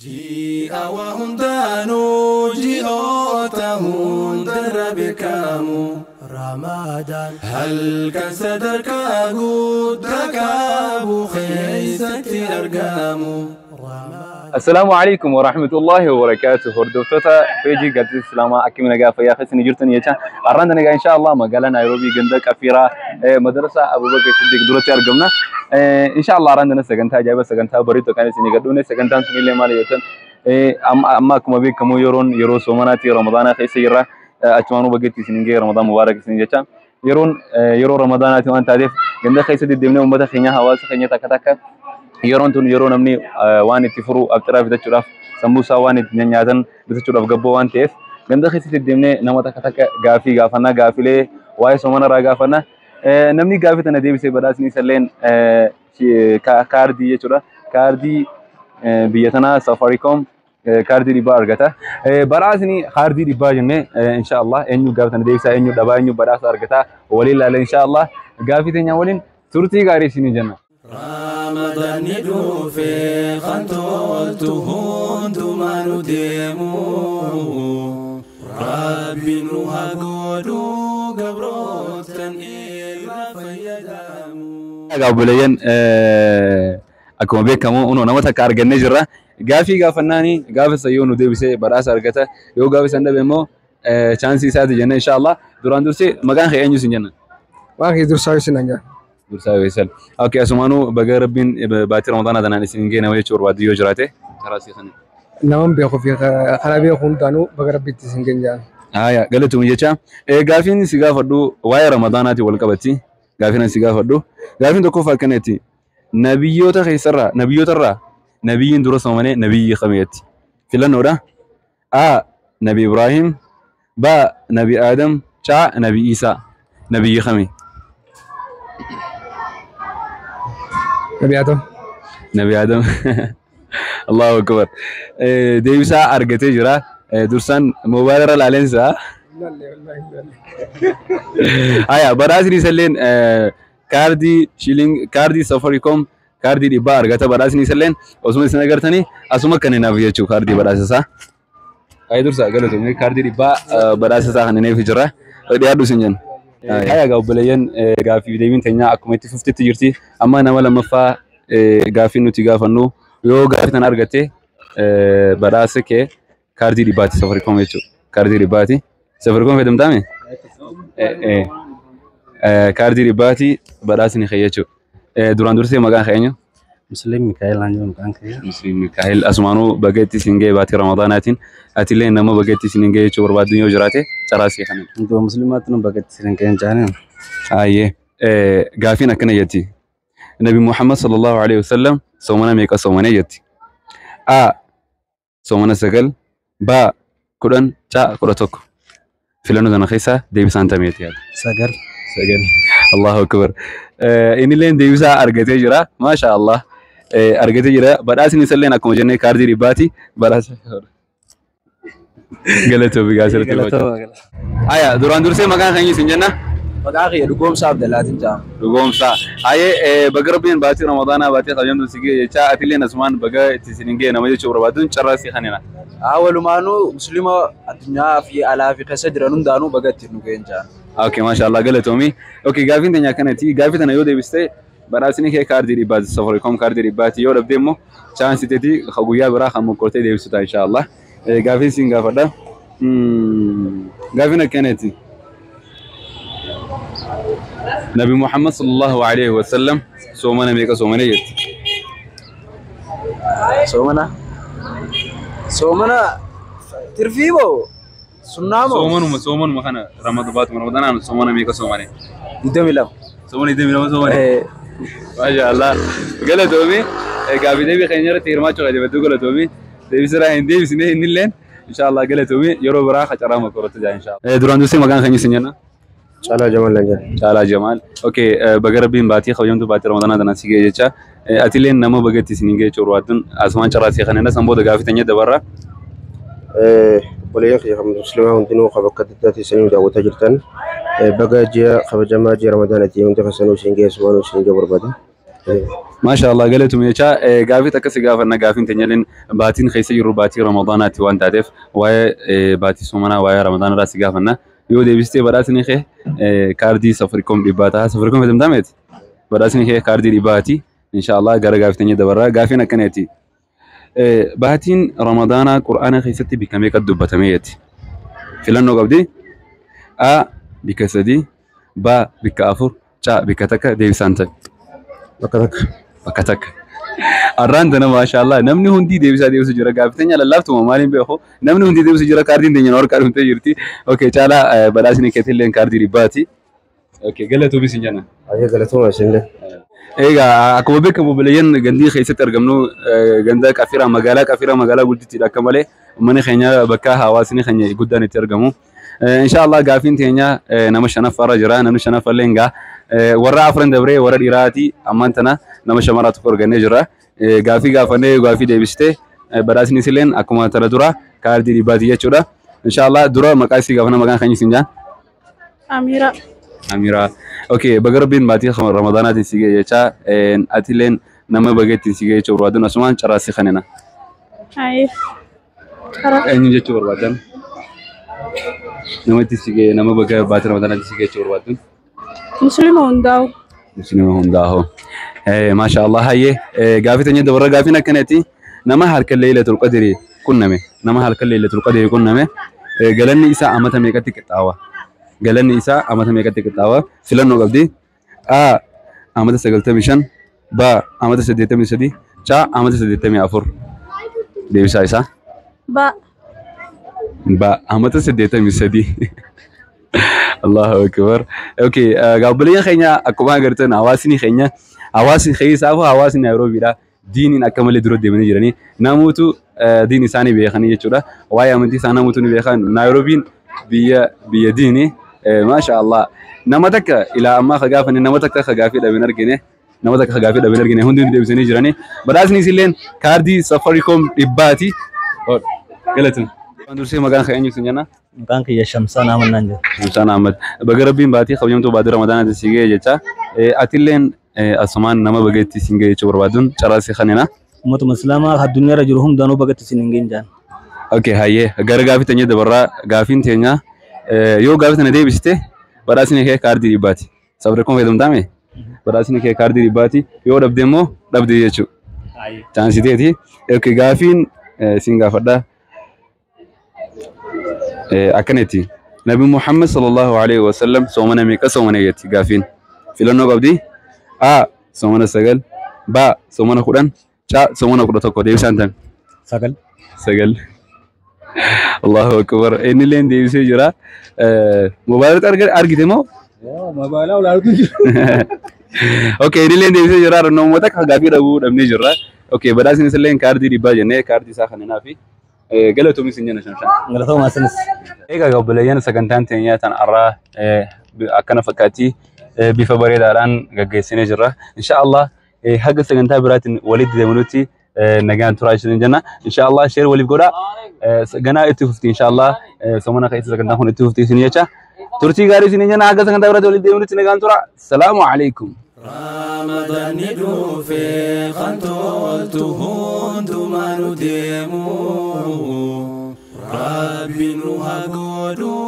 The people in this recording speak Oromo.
Ji'a waa hundaanuu ji'oota hundarra beekamu. Ramadaan. Halkan sadarkaa guddaa qabu keessatti argamu. Assalaamu alaikum warahmatullahi wabarakatuh. Hordoftoota peejii Gaaddisa Islaamaa, akkami nagaa fayyaa keessanii jirtan jecha. Har'aan tana egaa insha Allah magaalaa Naayiroobii, ganda Qafiiraa, madarasa Abubakar Siddiq duratti argamna. Insha Allah har'aan tana sagantaa ajaa'iba, sagantaa bareedu kan isinii gadhuune. Sagantaan sun illee maali jettan, amma akkuma beekamu yeroon yeroo soomanaatti, Ramadaanaa keessa jirra. Achumaanuu bageetti isin ga'e, Ramadaan mubaarak isin jecha. Yeroon yeroo Ramadaanaati waan taateef, ganda keessa deddeemnee uummata keenya, hawaasa keenya takka takka, yeroon tun yeroo namni waan itti furu, abxiraa bitachuudhaaf, sambuusaa waan itti nyaatan bitachuudhaaf gabboo waan ta'eef, ganda keessa deddeemnee nama takka takka gaafii gaafannaa, gaafilee waa'ee soomana irraa gaafannaa. Namni gaafii tana deebisee badhaasni isalleen kaardii jechuudha. Kaardii biyya tanaa Safaricom kaardii 100 argata. Badhaasni kaardii 100 jennee, insha Allah eenyu gaafii tana deebisaa, eenyu dhabaa, eenyu badhaasa argata waliin ilaalla insha Allah. Gaafii teenya waliin turtii gaarii isinii jenna. Ramadaanni dhufee kan toltu hundumaa nu deemu. Rabbi nu haa godhu gabrootan irraa fayyadamu. Egaa obboleeyyan, akkuma beekamu unoo nama takka argannee jirra. Gaafii gaafannaani gaafa isa yoo nu deebisee badhaasa argata. Yoo gaafa san dhabe immoo chaansii isaati jenna insha Allah. Duraan dursee maqaan kee eenyu sin jenna? Waan kee dursaa isin jenna. Dursaa Weesal. Okay, asumaanuu baga Rabbiin baatii Ramadaanaa tanaan isin gee nama jechuu barbaadu yoo jiraate karaa sii kana. Naman beekuu fi karaa beeku hundaanuu baga Rabbiitti isin geenyaan. Haya, galatoomi jecha. Gaafiin si gaafadhu waa'ee Ramadaanaatiin wal qabatti. Gaafiin ani si gaafadhu. Gaafiin tokkoffaa akkanatti. Nabiyyoota keessarraa, nabiyyootarraa nabiyyiin dura soomane nabiyyii kamiyyatti? Filannoodha. A. Nabi Ibrahim. B. Nabi Adam. C. Nabi Isaa. Nabiyyii kami? Nabi Adam. Nabi Adam. Allahu akbar. Deebisaa argatee jira. Dursaan moobaayila irra laaleensaa. Haya, badhaasni isalleen kaardii shilling, kaardii Safaricom, kaardii 100 argata. Badhaasni isalleen osuma isin agartanii asuma kennaaf jechuudha kaardii badhaasa isaa. Haya, dursa galatoomi, kaardii 100 badhaasa isaa kenneef jira. Dhiyaadhu isin jenna. Haya egaa obboleeyyan, gaaffii deebiin teenyaa akkuma itti fuftetti jirti. Amma nama lammaffaa gaaffii nuti gaafannu, yoo gaaffii tana argatte badhaasa kee kaardii 100ti Safaricom jechuudha. Kaardii 100ti. Safaricom fayyadamtaame? Kaardii 100ti badhaasni kee jechuudha. Duraan dursee maqaan kee eenyu? Muslim Mikaa'el naan jedhamu maqaan kiyya. Muslim Mikaa'el, asumaanuu baga itti isin ga'e baatii Ramadaanaatiin. Atillee nama baga itti isin ga'e jechuu barbaaddu yoo jiraate carraa sii kana. Hunduma musliimaatti nu baga itti isin ga'e jaaniin. Ayyee, gaafiin akkana jetti. Nabi Muhammad sallallahu alaihi wasallam soomana meeqa soomanee jetti? A. Soomana 9, B. 10, C. 11. Filannoo sana keessaa deebisaan tameeti yaada? 9. 9. Allahu akbar. Innilleen deebisaa argatee jira. Maasha Allah. Argatee jira. Badhaasni isalleen akkuma jennee kaardii 100ti. Badhaasa. Galatoomi gaa asirratti. Galatooma. Aya, duraan dursee maqaan keenya isin jenna? Maqaa kiyya Dhugoomsaa Abdallaatiin jedhama. Dhugoomsaa. Ayee, baga Rabbiin baatii Ramadaanaa baatii kabajamtu si ga'e jecha, atilleen asumaan baga itti isin ga'e nama jechuu barbaaduun carraa si kanina. Haa, walumaanuu musliima addunyaa fi alaa fi keessa jiran hundaanuu baga ittiin nu ga'een jedhama. Okay, masha Allah, galatoomi. Okay, gaafiin teenya akkanatti. Gaafii tana yoo deebiste badhaasni kee kaardii 100ti, Safaricom kaardii 100ti. Yoo dhabde immoo chaansii teetii ka guyyaa biraa kan mokkortee deebisu ta'a insha Allah. Gaafiin siin gaafadha. Gaafiin akkanatti. Nabi Muhammad sallallahu alaihi wasallam soomana meeqa soomane jetti? Soomana. Soomana tirfii moo? Sunnaa moo? Soomanuma kana Ramadan, baatuma Ramadaanaan soomana meeqa soomane? 22. Soomana 22 soomane. Masha Allah. Galatoomi. Gaaffii deebii keenya irratti hirmaachuu qajeelfachuu galatoomi. Deebisirraa hin deebisne innilleen insha Allah galatoomi, yeroo biraa qacaraa makorota jaa insha Allah. Duraan dursee maqaan keenya isin jenna? Caalaa Jamal naan jedha. Caalaa Jamaal. Okay, baga Rabbiin baatii kabajamtu baatii Ramadaanaa tanaan si ga'e jecha. Atilleen nama baga itti isin ga'e jechuu barbaadduun asumaan carraa si kanina, san booda gaafii teenya dabarra. Obboleeyyan kiyya kan musliimaa hundinuu kan bakka adda addaatti isinii daawwataa jirtan, baga ji'a kabajamaa ji'a Ramadaanaatti hundi keessanuu isin geessu waan isin ijoo barbaada. Maashaallah galatoom jecha gaafii takka si gaafanna gaafiin teenyalin baatiin keessa jirru baatii Ramadaanaati waan taateef waa'ee baatii soomanaa waa'ee Ramadaana irraa si gaafanna. Yoo deebistee badhaasni kee kaardii Safaricom dhibbaa ta'a. Safaricom fayyadamtaa meeti? Badhaasni kee kaardii dhibbaati. Inshaallah gara gaafii teenya dabarraa gaafiin akkanaati. Baatiin Ramadaanaa Qur'aana keessatti bikka meeqa dubbatamee jetti? Filannoo qabdi. A bikka 3, B bikka 4, C bikka 1 deebisaan ta'e. Bakka takka. Bakka takka. Arraan tana maashaallah namni hundi deebisaa deebisu jira. Gaafii teenya lallaaftuma maaliin beeku namni hundi deebisu jira kaardiin teenya harkaa dhumtee jirti. Okay caalaa badhaasni keetillee kaardii dhibbaati. Okay galatoomii sin jenna. Ayyee galatooma isinillee. Egaa akkuma beekamu obboleeyyan gandii keessatti argamnu ganda Qafiraa magaalaa Qafiraa magaalaa guddittiidha akka malee uummanni keenya bakka hawaasni keenya guddaan itti argamu. Inshaallah gaafiin teenya nama shanaffaarra jira namni shanaffallee egaa warra afran dabree warra dhiiraati ammaan tana nama shamaraa tokko argannee jira. Gaafii gaafannee gaafii deebistee badhaasni isilleen akkuma tana dura kaardii dhibbaati jechuudha. Inshaallah dura maqaa isii gaafana maqaan keenya isin jaan. Amira. Amira. Okay, baga Rabbiin baatii Ramadaanaatiin si ga'e jecha atilleen nama bageettiin si ga'e jechuu barbaadun asumaan carraa si kanina. Ayi. Cara. Eenyu jechuu barbaadan? Nama itti si ga'e nama baga baatii Ramadaanaatiin si ga'e jechuu barbaadun? Muslima hundaa'u. Muslima hundaa'u. Maasha Allah hayyee gaafii teenya dabarra gaafiin akkanaati nama halkan Laylatul Qadri qunname nama halkan Laylatul Qadri qunname galanni isaa amata meeqatti qixxaawa? Galanni isaa amata meeqatti qixxaawa? Filannoo qabdi. A amata 95, B amata 83, C amata 84. Deebisaa isaa. B. B amata 83. Allahu akbar. Okay, gaabbileen keenya akkuma agartan hawaasni keenya hawaasni keessaafu hawaasni Naayiroobiidha. Diiniin akka malee dura deemanii jiranii namoota diin isaanii beekanii jechuudha. Waa'ee amantii isaa namoota ni beekan. Naayiroobiin biyya diini. Maasha Allah. Nama takka ilaa ammaa ka gaafanne nama takka ka gaafii dhabeen argine. Nama takka ka gaafii dhabeen argine hundi deebisanii jiranii. Badhaasni isilleen kaardii Safaricom dhibbaati. Galatoom. Waan dursee maqaan kee eenyu sin jenna? Maqaan kiyya Shamsaan Ahmad naan jedha. Shamsaan Ahmad. Baga Rabbiin baatii kabajamtuu baatii Ramadaanaatti si ga'e jecha. Atilleen asumaan nama bageetti sin ga'e jechuu barbaaduun carraa si kanina. Uummatuma Islaamaa addunyaarra jiru hundaanuu bagatti sin hin geenye jaan. Okay hayyee gara gaafii teenya dabarraa gaafiin teenya yoo gaafii tana deebiste badhaasni kee kaardii dhibbaati. Safaricom fayyadamtaa mee? Badhaasni kee kaardii dhibbaati. Yoo dhabde immoo dhabde jechuudha. Chaansii teeti. Okay gaafiin sin gaafadha. Akkanatti Nabi Muhammad sallallahu alaihi wasallam soomana meeqa soomana jetti gaafiin. Filannoo qabdi. A soomana 9, B soomana 10, C soomana 11 deebisaan tan. 9. 9. Allahu akbar. Inni illeen deebisee jira. Mobaayilatti argite moo? Mobaayilaa olaalutu jira. Okay, inni illeen deebisee jira. Namoota akka gaafii dhabuu dhabnee jirra. Okay, badhaasni isilleen kaardii dhibbaa jennee kaardii isaa kananaa fi galatoomii sin jenna Shamshaan. Galatooma isinis. Egaa obboleeyyan sagantaan teenya tan har'aa akkana fakkaatti bifa bareedaadhaan gaggeessinee jirra. Inshaallah haga sagantaa biraatiin walitti deemnutti nagaan turaa isin jenna. Inshaallah share waliif godhaa. Ganaa itti fufti inshaallah soomana keessa sagantaan kun itti fufti isin jecha. Turtii gaarii isin jenna haga sagantaa biraatiin walitti deemnutti nagaan turaa. Salaamu alaikum. Ramadan dhufe kan toltu hundumaa nu deemu. Rabbi nu haa godhu.